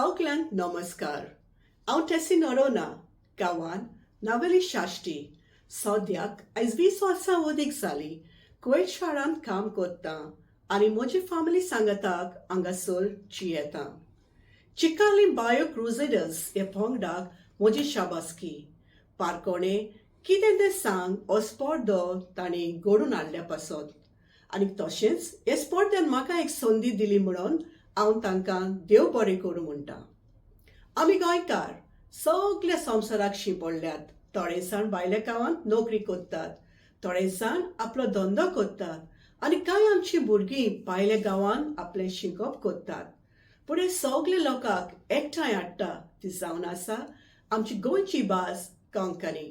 सगल्यांक नमस्कार. हांव टेसी नोरोना, गांवान नावेली साश्टी. सद्याक आयज 20 वर्सां अदीक जालीं कुवेत शारांत काम करतां आनी म्हजी फामिली सांगाताक हांगासर जियेतां. चिकाली बायो क्रुजेडर्स ह्या पंगडाक म्हजी शाबासकी, पारकोणें कितें तें सांग हो स्पर्धो तांणी घडोवन हाडल्या पासत. आनी तशेंच हे स्पर्धेन म्हाका एक संदी दिली म्हणून हांव तांकां देव बरें करूं म्हणटा. आमी गोंयकार सगल्या संवसाराक शिंपडल्यात. थोडे जाण भायल्या गांवांत नोकरी करतात, थोडे जाण आपलो धंदो करतात आनी कांय आमचीं भुरगीं भायल्या गांवांत आपलें शिकप करतात. पूण हे सगले लोकांक एकठांय हाडटा ती जावन आसा आमची गोंयची भास कोंकणी.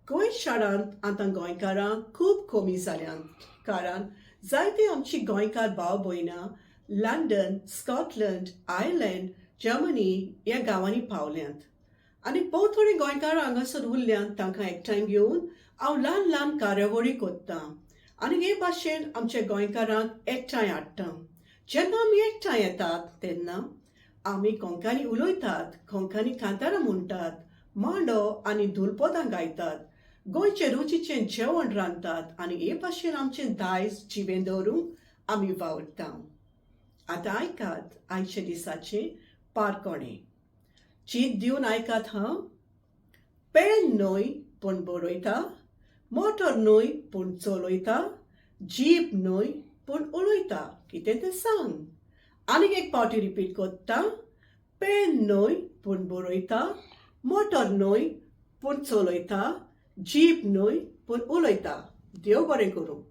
गोंय शारांत आतां गोंयकारां खूब कमी जाल्यांत, कारण जायते आमची गोंयकार भाव भयणां लंडन, स्कॉटलंड, आयर्लंड, जर्मनी ह्या गांवांनी पावल्यांत आनी भोव थोडे गोंयकार हांगासर उरल्यात. तांकां एकठांय घेवन हांव ल्हान ल्हान कार्यावळी करतां आनी हे भाशेन आमच्या गोंयकारांक एकठांय हाडटा. जेन्ना आमी एकठांय येतात तेन्ना आमी कोंकणी उलयतात, कोंकणी कांतारां म्हणटात, मांडो आनी धुलपदां गायतात, गोंयचे रुचीचें जेवण रांदतात आनी हे भाशेन आमचें दायज जिवें दवरूंक आमी वावुरता. आतां आयकात आयच्या दिसाचें पारकोणें. चीत दिवन आयकात हां. पेन न्हय पूण बरयता, मोटर न्हय पूण चलयता, जीब न्हय पूण उलयता, कितें तें सांग. आनीक एक पावटी रिपीट करता. पेन न्हय पूण बरयता, मोटर न्हय पूण चलयता, जीब न्हय पूण उलयता. देव बरें करूं.